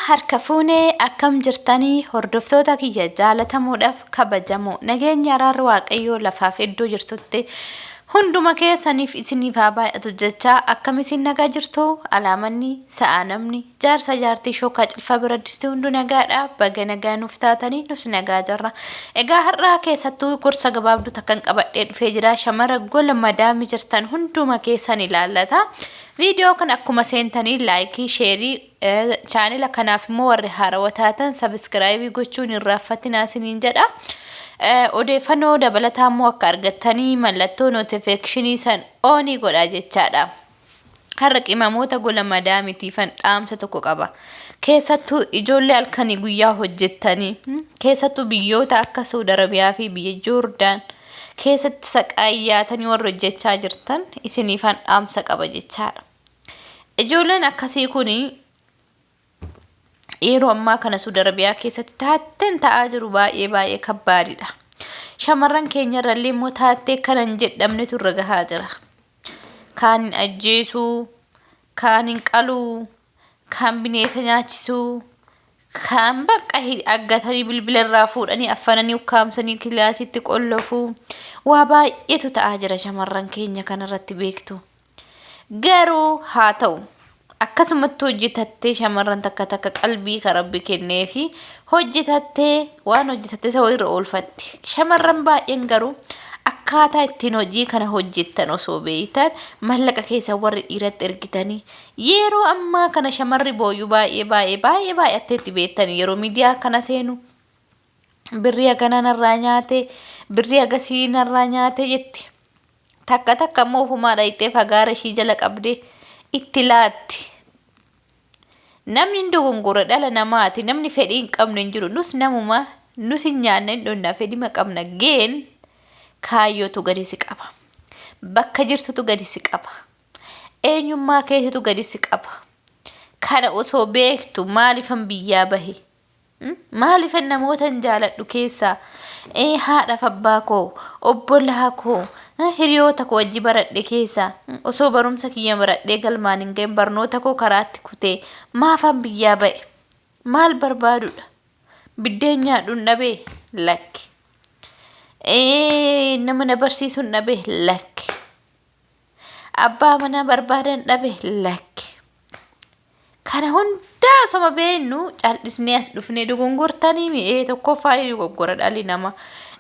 Harka fuunee akkam jirtanii hordoftoota kiyya jaalatamuudhaaf kabajamoo nageenya araarri waaqayyoo lafaaf iddoo jirtutti hunduma keessaniif isiniif haa baay'atu jechaa akkam isin nagaa jirtu alaamanni sa'aa namni jaarsa jaartii shookaa cilfaa bira disti hundu nagaadha baga nagaa nuuf taatanii nus nagaa jirra egaa har'aa keessattuu gorsa gabaabduu takkan qabadhee dhufee jira shamara gola madaami jirtan hunduma keessan ilaallata. Viidiyoo kana akkuma seentanii laayikii, sheerii, chaanela kanaaf immoo warri haarawa taatan sabiskiraayibii gochuun hin raaffatinaa isiniin jedha. Odeeffannoo dabalataa immoo akka argattanii mallattoo nootifikeeshinii san oonii godhaa jechaadha. Har'a qimamoota gola madaamitiifan dhaamsa tokko qaba. Keessattuu ijoollee halkanii guyyaa hojjettanii keessattuu biyyoota akka Saudi Arabiyaa fi biyya Joordaan keessatti saqaayyaatanii warri hojjechaa jirtan isiniifan dhaamsa qaba jechaadha. Ijoolleen akkasii kun yeroo ammaa kana Suudi Arabiyaa keessatti taatteen ta'aa jiru baay'ee baay'ee kabbaadidha. Shamarran keenya irrallee immoo taattee kana hin jedhamnetu irra gahaa jira. Kaan hin ajjeesuu, kaan hin qaluu, kaan bineesa nyaachisuu, kaan bakka aggatanii bilbila irraa fuudhanii affananii ukkaamsanii kilaasiitti qollofuu waa baay'eetu ta'aa jira shamarran keenya kanarratti beektu. Garuu haa ta'u akkasumatti hojjetattee shamarran takka takka qalbii kan rabbi kenneefi hojjetattee waan hojjetatte isa irra oolfatti. Shamarran baay'een garuu akkaataa ittiin hojii kana hojjettan osoo beektan mallaqa keessan warri dhiiratti ergitanii Yeroo ammaa kana shamarri booyu baay'ee baay'ee baay'ee baay'atteetti beektani yeroo miidiyaa kana seenu birrii haganaa narraa nyaate birrii hagasii narraa nyaate jetti. Takka takka immoo ofumaa dhayxee fagaara ishii jala qabdee itti laatti. Namni hin dogongora dhala namaati namni fedhii hin qabne hin jiru nus namuma nus hin nyaanna hin dhunna fedhima qabna geen kaayyootu gadi si qaba. Bakka jirtutu gadi si qaba. Eenyummaa keetitu gadi si qaba. Kana osoo beektu maalifan biyyaa bahe? Maalifan namootan jaaladhu keessaa haadhaaf abbaa koo, obbolaa koo, hiriyoota koo wajji baradhe keessaa osoo barumsa kiyya baradhee galmaan hin gahin barnoota koo karaatti kutee maafan biyyaa ba'e? Maal barbaadudha? Biddeen nyaadhun dhabee? Lakki. Nama na barsiisun dhabee? Lakki. Abbaa manaa barbaadan dhabe lakki. Kana hundaa osoma beeknu cal'isnee as dhufnee dogongortanii mi'ee tokkoffaa ni dogoggora dhalli namaa.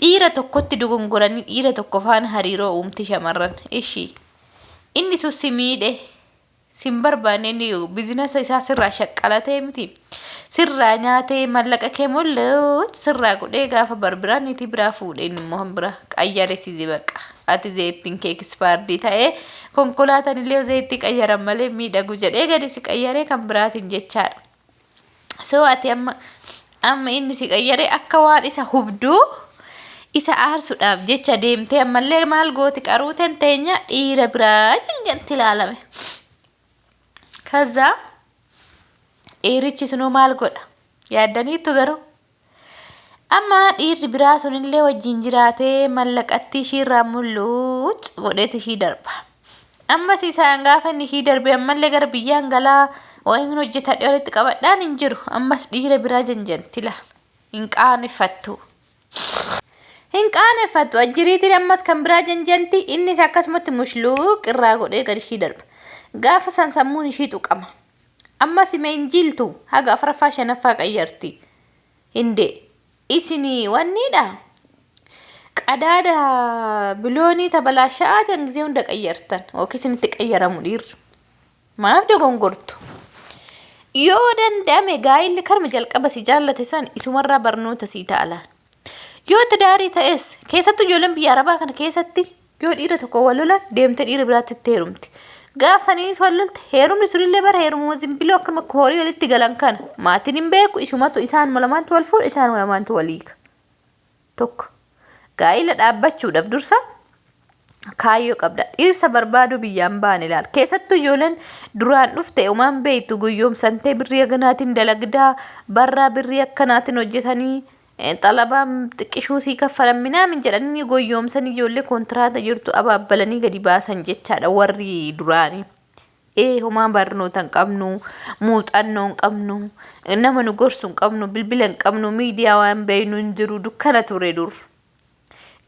Dhiira tokkotti dogongoranii dhiira tokko faana hariiroo uumti shamarran. Ishii. Inni sun si miidhe. Sin barbaanne inni bizinasa isaa sirraa shaqqalatee miti. Sirraa nyaatee mallaqa kee mul'uut sirraa godhee gaafa barbiraa niitii biraa fuudhee inni immoo biraa qayyare si baqa. Ati zeettiin kee ekspaardii ta'ee konkolaataan illee zeettii qayyaran malee miidhagu jedhee gadi si qayyaree kan biraatiin jechaadha. So ati amma amma inni si qayyaree akka waan isa hubduu isa aarsuudhaaf jecha deemtee ammallee maal gooti qaruuteen teenya dhiira biraa jinjanti ilaalame. Kaza dhiirichi sunuu maal godha? Yaaddaniittu garuu. Amma dhiirri biraa sunillee wajjin jiraatee mallaqattii ishiirraa mulluuc godheet ishii darba. Ammas isaan gaafa inni ishii darbe ammallee gara biyyaan galaa waan hojjetadhe walitti qabadhaan hin jiru. Ammas dhiira biraa janjanti laa. Hin qaaneffattu. Hin qaaneffattu. Ajjiriitiin ammas kan biraa janjanti innis akkasumatti mushluuq irraa godhee gad ishii darba. Gaafa san sammuun ishii tuqama. Ammas hime hin jiiltu haga afraffaa shanaffaa qayyarti. Hinde isini wanniidha. Qadaada biloonii tabalaasha'aa tan gisee hunda qayyartan yookiin isinitti qayyaramu dhiirri. Maaf dogongortu? Yoo danda'ame gaa'illi karma jalqaba si jaallate san isumarraa barnoota sii ta'a laal. Yoo tidaarii ta'es keessattuu ijoolleen biyya arabaa kana keessatti Yoo dhiira tokko wal lolan deemtee dhiira biraatti itti heerumti. Gaaf saniinis wal lolte heerumni sunillee bara heerumuma zimbiloo akkanuma akkuma horii walitti galan kana maatiin hin beeku isumatu isaanuma lamaantu wal fuudha isaanuma lamaantu wal hiika. Tokko gaa'ila dhaabbachuudhaaf dursa kaayyoo qabda. Dhiirsa barbaaduu biyyaan baane ilaal. Keessattuu ijoolleen duraan dhufte umaan beektu guyyoomsantee birrii haganaatiin dalagdaa barraa birrii akkanaatiin hojjetanii Xalabaan xiqqishuu sii kaffalan minaamin jedhanii goyyoomsanii ijoollee kontiraata jirtu abaabbalanii gadi baasan jechaadha warri duraanii. Ee homaa barnoota hin qabnu, muuxannoo hin qabnu, nama nu gorsu hin qabnu, bilbila hin qabnu, miidiyaa waan beeknu hin jiru, dukkana ture dur.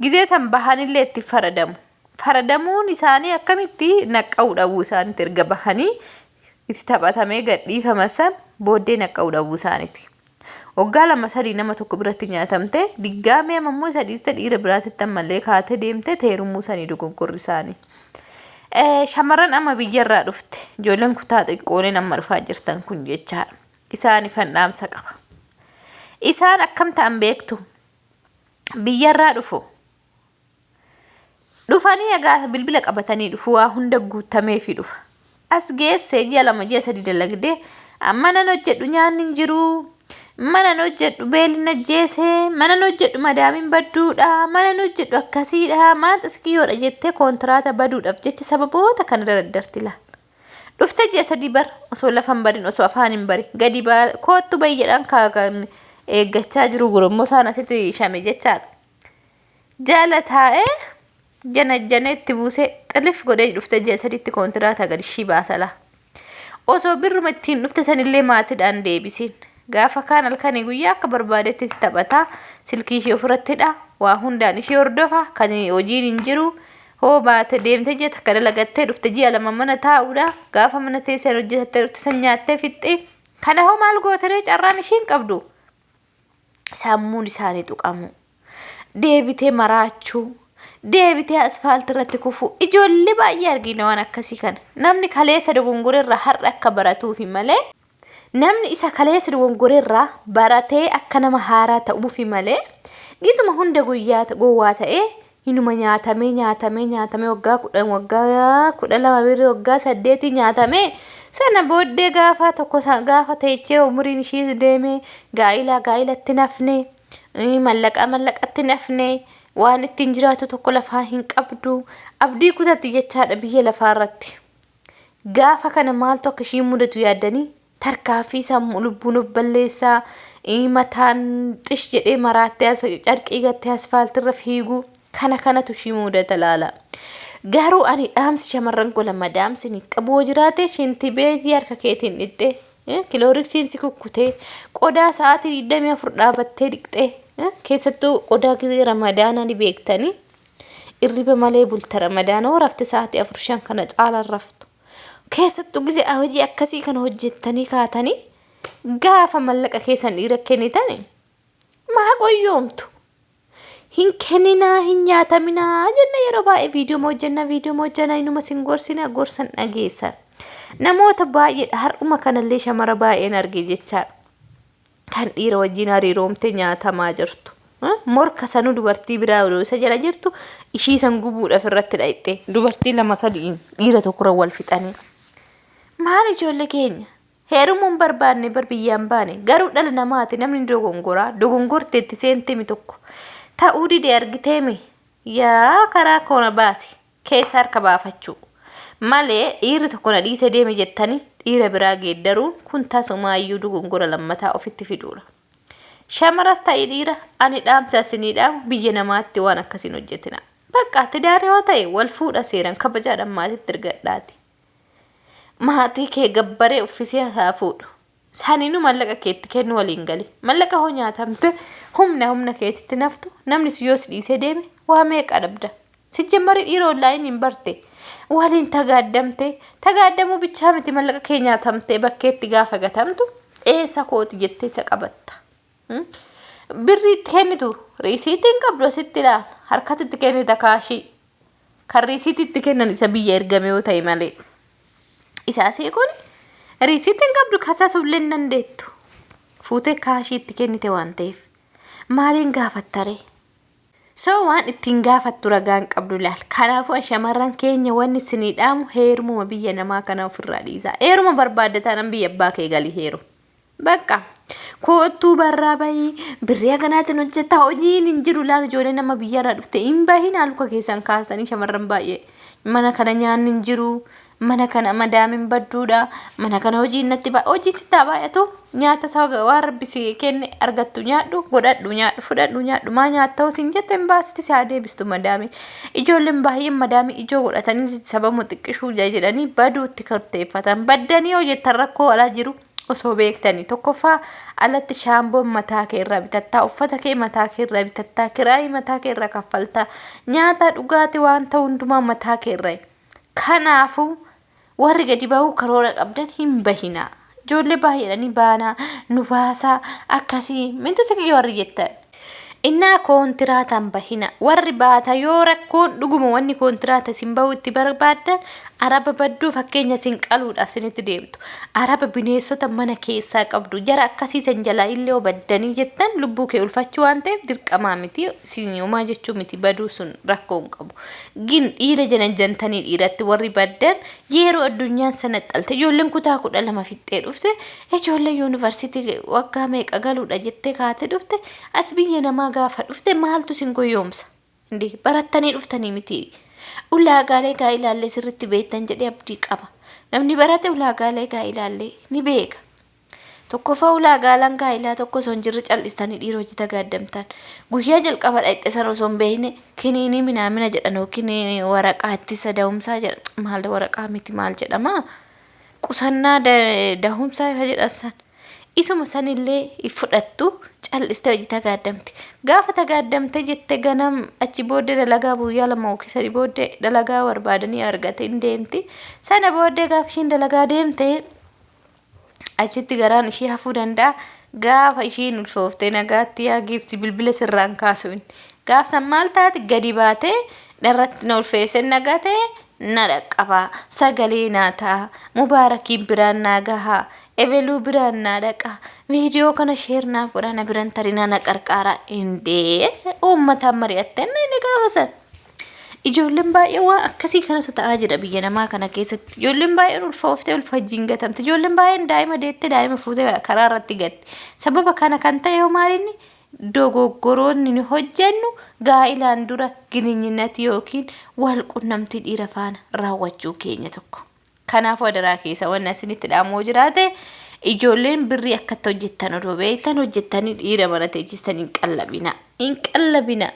Gizee san bahanillee itti faradamu. Faradamuun isaanii akkamitti naqqa'uu dhabuu isaaniiti erga bahanii itti taphatamee gadhiifama san booddee naqqa'uu dhabuu isaaniiti. Waggaa lama sadii nama tokko biratti nyaatamte diggaamee amma immoo isa dhiiste dhiira biraatitti ammallee kaatee deemte teerumuu sanii dogoggorri isaanii. Shamarran amma biyyarraa dhufte ijoolleen kutaa xiqqooleen amma dhufaa jirtan kun jechaadha. Isaanifan dhaamsa qaba. Isaan akkam ta'an beektu? Biyyarraa dhufu. Dhufanii egaa bilbila qabatanii dhufu waa hunda guutameefii dhufa. As geessee ji'a 2 ji'a 3 dalagdee manan hojjedhu nyaanni hin jiru. Manan hojjedhu beelli na ajjeese. Manan hojjedhu madaamiin badduudha. Manan hojjedhu akkasiidha. Maal xiskiyyoodha jettee koontiraata baduudhaaf jecha sababoota kana daraddarti laal. Dhufte ji'a 3 bar osoo lafa hin barin osoo afaan hin barin gadi baa koottu bayi jedhaan kan eeggachaa jiru gurummoo isaan asitti shame jechaadha. Jala taa'ee janajjanee itti buusee xilif godhee dhufte ji'a 3tti koontiraata gadi ishii baasala. Osoo birruma ittiin dhufte sanillee maatiidhaan deebisiin. Gaafa kaan halkanii guyyaa akka barbaadetti itti taphataa silkii ishee ofirratti hidha waa hundaan ishee hordofa kan hojiin hin jiru. Hoo baate deemtee ji'a takka dalagattee dhufte ji'a 2 mana taa'uudha. Gaafa mana teessee hojjetattee dhufte san nyaattee fixxee. Kana hoo maal gooteree carraan ishiin qabdu? Sammuun isaanii tuqamuu. Deebitee maraachuu. Deebitee asfaaltii irratti kufuu. Ijoollee baay'ee argina waan akkasii kana. Namni kaleessa dogongorerraa har'a akka baratuufi malee namni isa kaleessa dogongorerraa baratee akka nama haaraa ta'uufi malee gizuma hunda guyyaa gowwaa ta'ee hinuma nyaatamee nyaatamee nyaatamee waggaa 10 waggaa 12 birrii waggaa 8 nyaatamee sana booddee gaafa tokko gaafa teechee umuriin ishii deemee gaa'ilaa gaa'ilatti nafne mallaqaa mallaqatti nafne waan ittiin jiraatu tokko lafaa hin qabdu abdii kutatti jechaadha biyya lafaa irratti. Gaafa kana maaltu akka ishii mudatu yaaddanii tarkaaffii sammuu lubbuun of balleessaa mataan xish jedhee maraattee as carqii gattee asfaaltirra fiiguu kana kanatu ishii mudata laala. Garuu ani dhaamsi shamarran gola madaamsiniif qabu yoo jiraate shinti beetii harka keetiin dhiqxee kilooriksiin si kukkutee qodaa sa'aatii 24 dhaabattee dhiqxee keessattuu qodaa gizee ramadaanaa ni beektanii irriba malee bulta ramadaana hoo rafte sa'aatii 4 5 kana caalaan raftu. Keessattuu gizee hojii akkasii kana hojjettanii kaatanii gaafa mallaqa keessan dhiira kennitani maa goyyoomtu? Hin kenninaa hin nyaataminaa jenna yeroo baay'ee viidiyoo hojjenna viidiyoo hojjenna inuma sin gorsina gorsan dhageessan. Namoota baay'eedha har'uma kanallee shamara baay'een arge jechaadha. Kan dhiira wajjin hariiroomtee nyaatamaa jirtu. Morka sanuu dubartii biraa odoo isa jala jirtu ishii san gubuudhaaf irratti dhayxee dubartii lama sadiin dhiira tokkorra wal fixanii. Maal ijoollee keenya heerumuu hin barbaanne bar biyyaan baane garuu dhala namaati namni dogongoraa dogongorteetti seentemi tokko ta'uu dide argiteemi yaa karaa koona baasi keessa harka baafachuu malee dhiirri tokko na dhiisee deeme jettanii dhiira biraa geeddaruun kun tasumaayyuu dogongora lammataa ofitti fiduudha. Shamaras ta'i dhiira ani dhaamsa isinii dhaamu biyya namaatti waan akkasiin hojjetina. Bakka tidaara yoo ta'e wal fuudha seeran kabajaadhaan maatitti ergadhaati. Maatii kee gabbaree uffisee haa fuudhu. Saninuu mallaqa keetti kennu waliin gali. Mallaqa hoo nyaatamte humna humna keetitti naftu namni si yoo si dhiisee deeme waa meeqa dhabda. Sijjammarii dhiira onlaayiniin hin barte. Waliin tagaaddamte tagaaddamuu bichaa miti mallaqa kee nyaatamte bakkeetti gaafa gatamtu eessa kooti jettee isa qabatta. Birrii itti kennitu riisiitii hin qabdu asitti ilaala harkatti itti kennita kaashii. Kan riisiitii itti kennan isa biyya ergame yoo ta'e malee. Isa asii kun riisiitii hin qabdu kasasuullee hin dandeettu. Fuutee kaashii itti kennite waan ta'eef. Maaliin gaafattaree? So waan ittiin gaafattu ragaa hin qabdu laal. Kanaafuu shamarran keenya wanni isinii dhaamu heerumuma biyya namaa kana ofirraa dhiisaa. Heeruma barbaadde taanaan biyya abbaa kee galii heeru. Bakka koottuu barraa bahii birrii haganaatiin hojjetaa hojiin hin jiru laal ijoollee nama biyyarraa dhufte hin bahin haluka keessan kaasanii shamarran baay'ee mana kana nyaanni hin jiru Mana kana madaamin badduudha. Mana kana hojiin natti baay'ata. Hojii sitti haa baay'atu. Nyaata isaa waan rabbi si kenne argattu nyaadhu, godhadhu nyaadhu, fudhadhu nyaadhu. Maa nyaatta hoo siin jette hin baasti si haa deebistu madaami. Ijoolleen baay'een madaamii ijoo godhatanii sababa xiqqishuu jedhanii baduutti kurteeffatan. Baddanii yoo jettan rakkoo alaa jiru osoo beektanii. Tokkoffaa alatti shaamboon mataa kee irraa bitattaa, uffata kee mataa kee irraa bitattaa, kiraayii mataa kee irraa kaffaltaa, nyaata dhugaatii waan ta'u hundumaa mataa kee irraa. Kanaafuu warri gadi bahuu karoora qabdan hin bahinaa. Ijoollee baay'eedhanii baanaa nu baasaa akkasii minti si warri jettan. Innaa koontiraataan bahina. Warri baata yoo rakkoon dhuguma wanni koontiraata isin bahu itti barbaaddan araba badduu fakkeenya isin qaluudhaaf isinitti deemtu. Araba bineensota mana keessaa qabdu jara akkasii san jalaa illee yoo baddanii jettan lubbuu kee ulfachuu waan ta'eef dirqamaa miti isin homaa jechuu miti baduu sun rakkoo hin qabu. Gin dhiira janajjantanii dhiiratti warri baddan yeroo addunyaan sanaxxalte ijoolleen kutaa 12 fixxee dhufte ijoolleen yuunivarsiitii waggaa meeqa galuudha jettee kaatee dhufte as biyya namaa gaafa dhufte maaltu isin goyoomsa? Indee barattanii dhuftanii miti. Ulaagaalee gaa'ilaallee sirriitti beektan jedhee abdii qaba. Namni barate ulaagaalee gaa'ilaallee ni beeka. Tokkoffaa ulaagaalaan gaa'ilaa tokko osoo hin jirre cal'istanii dhiira hojii tagaaddamtan. Guyyaa jalqaba dhaqxe sana osoo hin beekne kiniinii minaamina jedhan yookiin waraqaa ittisa da'umsaa jedhan maal waraqaa miti maal jedhama qusannaa dahumsaa isa jedhan san. Isuma sanillee hin fudhattu cal'istee hojii tagaaddamte. Gaafa tagaaddamte jette ganam achi booddee dalagaa guyyaa 2 yookiin 3 booddee dalagaa barbaadanii argate hin deemti. Sana booddee gaafa ishiin dalagaa deemte achitti garaan ishee hafuu danda'a. Gaafa ishiin ulfooftee nagaatti yaa giifti bilbila sirraan kaasu inni. Gaaf san maal taati gadi baatee narratti na ulfeesse nagaa ta'e na dhaqqaba sagalee naa ta'a mubaarakiin biraan naa gaha ebeluu biraan naa dhaqa viidiyoo kana sheer naaf godhaa na biran tarinaa na qarqaaraa indee uummataan mari'attee inni gaafa san. Ijoolleen baay'een waan akkasii kanatu ta'aa jira biyya namaa kana keessatti. Ijoolleen baay'een ulfooftee ulfajjiin gatamti. Ijoolleen baay'een daa'ima deettee daa'ima fuutee karaa irratti gatti. Sababa kana kan ta'e yoo maalinni dogoggoroonni nu hojjennu gaa'ilaan dura gininyinati yookiin wal qunnamtii dhiira faana raawwachuu keenya tokko. Kanaafuu adaraa keessa wanni asinitti dhaamoo jiraate ijoolleen birrii akkatti hojjettan odoo beektan hojjettanii dhiira mana teechistan hin qallabina. Hin qallabina.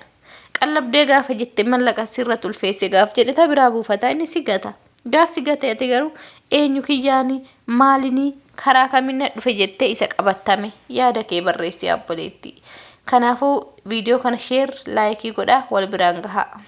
Qallabdee gaafa jette mallaqa sirratti ulfeesse gaaf jedhe ta biraa buufata inni si gata. Gaaf si gate ati garuu eenyu kiyyaanii maalinii karaa kamiin na dhufe jettee isa qabattame yaada kee barreessi obboleettii. Kanaafuu viidiyoo kana share like godhaa wal biraan gahaa.